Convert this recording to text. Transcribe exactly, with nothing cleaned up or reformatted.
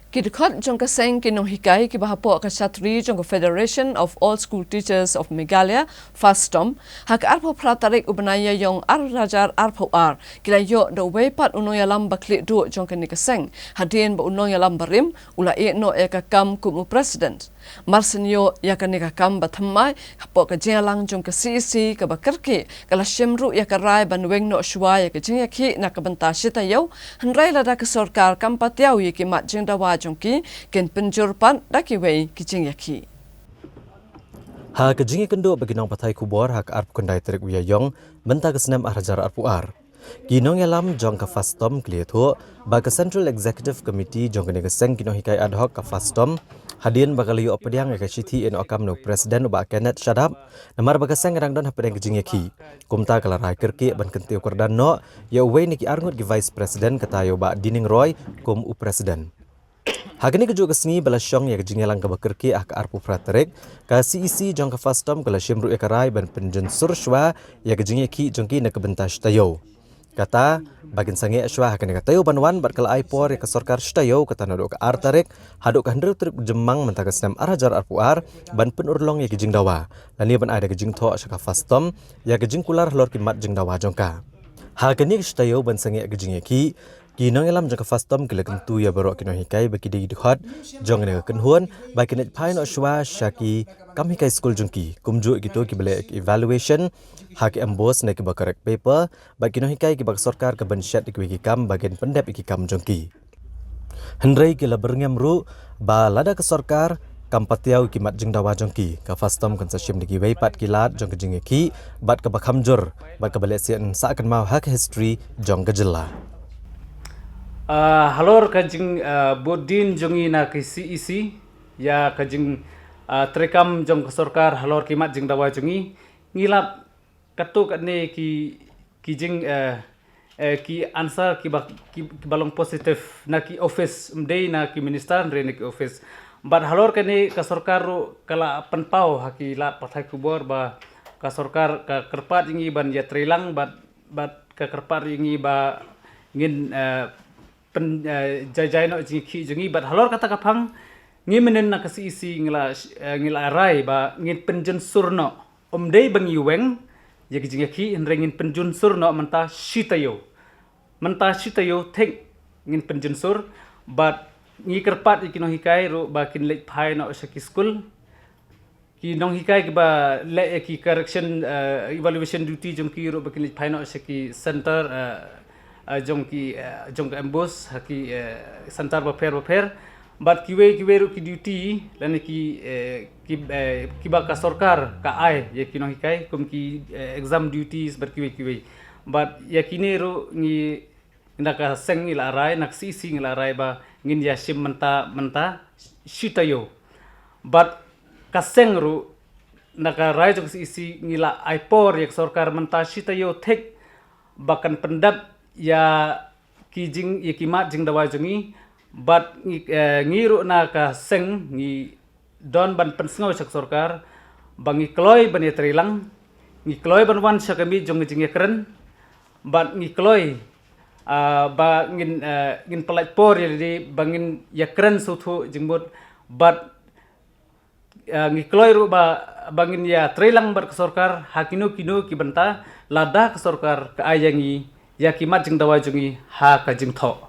Ki dkhot jong ka seng ki nonghikai kiba hapoh ka shatri jong ka Federation of All School Teachers of Meghalaya, FASTOM, ha ka arphew phra tarik u bnai Ïaïong ar hajar arphew ar ki la ïoh da uwei pat u nongïalam ba khlieh duh jong kane ka seng, hadien ba u nongïalam barim u la ïeh noh ïa ka kam kum u president. Mar shen ïoh ïa kane ka kam ba thymmai, hapoh ka jingïalang jong ka C E C kaba kyrkieh, ka la shim ruh ïa ka rai ban weng noh shuwa ïa ka jingïakhih na ka bynta shi taïew, hynrei lada ka sorkar kam patiaw ïa ki mat jingdawa jong ki, kin pynjur pat da kiwei ki jingïakhih. Ha ka jingïakynduh bad ki nongpathai khubor ha ka arphew khyndai tarik u Ïaïong mynta ka snem ar hajar arphew ar, ki nongïalam jong ka FASTOM ki la ïathuh ba ka Central Executive Committee jong kane ka seng ki nonghikai ad hoc ka FASTOM, hadien ba ka la ïoh pdiang ïa ka shithi ïehnoh kam na u president u Bah Kenneth Shadap, namar ba ka seng ka dang don hapdeng ka jingïakhih. Kumta ka la rai kyrkieh ban kyntiew kyrdan noh ïa uwei na ki arngut ki vice president, kata ïa u Bah Dining Roy kum u president. Ha kane kajuh ka sngi ba la shong ïa ka jingïalang kaba kyrkieh ha ka arphew phra tarik, ka C E C jong ka FASTOM ka la shim ruh ïa ka rai ban pynjynsur shuwa ïa ka jingïakhih jong ki na ka bynta shi taïew. Kata ba kin sangeh shuwa ha kane ka taïew ban wan, bad ka la ai por ïa ka sorkar shi taïew, kata naduh ka ar tarik haduh ka hynriew tarik u Jymmang mynta ka snem ar hajar arphew ar, ban pynurlong ïa ki jingdawa lane ban ai da ka jingthoh sha ka FASTOM ïa ka jingkular halor ki mat jingdawa jong ka. Ha kane ka shi taïew ban sangeh ka jingïakhih, ki nongïalam jong ka FASTOM ki la kyntu ïa baroh ki nonghikai bad ki dkhot jong kane ka kynhun ba kin leit phai noh shuwa sha ki kam hikai skul jong ki, kumjuh kito kiba leh evaluation ha ki MBOSE ne kiba correct paper, bad ki nonghikai kiba ka sorkar ka pynshet ïa kiwei ki kam ba kin pyndep ïa ki kam jong ki. Hynrei ki la byrngem ruh ba lada ka sorkar kam patiaw ïa ki mat jingdawa jong ki, ka FASTOM kan sa shim da kiwei pat ki lad jong ka jingïakhih bad kaba kham jur bad kaba lehse yn sah kynmaw ha ka history jong ka jylla. Ah, halor ka jing, ah, bud din jong ngi na ka C E C ïa ka jing, ah, treikam jong ka sorkar halor ki mat jingdawa jong ngi, ngi lap katto katne ki, ki jing, eh, eh, ki answer kiba, ki, kiba long positive na ki office, ym dei na ki minister hynrei na ki office. Bad halor kane ka sorkar ruh ka la pynpaw ha ki lad pathai khubor ba ka sorkar ka kyrpad ïa ngi ban ïatreilang bad, bad ka kyrpad ïa ngi ba ngin, eh, pyn, eh, jai jai noh jingïakhih jong ngi. Bad halor kata ka phang, ngi mynnin na ka C E C ngi la, eh, ngi la rai ba ngin pynjynsur noh. Ym dei ba ngi weng ïa ki jingïakhih, hynrei ngin pynjynsur noh mynta shi taïew. Mynta shi taïew thik ngin pynjynsur, bad ngi kyrpad ïa ki nonghikai ruh ba kin leit phai noh sha ki skul. Ki nonghikai kiba leh ïa ki correction, eh, evaluation duty jong ki ruh ba kin leit phai noh sha ki center, eh, eh, jong ki, eh, jong ka MBOSE ha ki, eh, center bapher bapher. Bad kiwei kiwei ruh ki duty lane ki, eh, ki, eh, kiba ka sorkar ka ai ïa ki nonghikai kum ki, eh, exam duties bad kiwei kiwei. Bad ïa kine ruh ngi na ka seng ngi la rai, na ka C E C ngi la rai ba ngin ïa shim mynta, mynta shi taïew. Bad ka seng ruh na ka rai jong ka C E C ngi la ai por ïa ka sorkar mynta shi taïew thik ba kan pyndep ïa ki jing, ïa ki mat jingdawa jong ngi. Bad ngi, eh, ngi ruh na ka seng ngi don ban pynsngew sha ka sorkar ba ngi kloi ban ïatreilang, ngi kloi ban wan sha ka miej jong ka jingïakren, bad ngi kloi, ah, ba ngin, eh, ngin pyllait por ïa lade ba ngin ïakren sngewthuh jingmut, bad, eh, ngi kloi ruh ba, ba ngin ïatreilang bad ka sorkar ha kino kino ki bynta lada ka sorkar ka ai ïa ngi ïa ki mat jingdawa jong ngi ha ka jingthoh.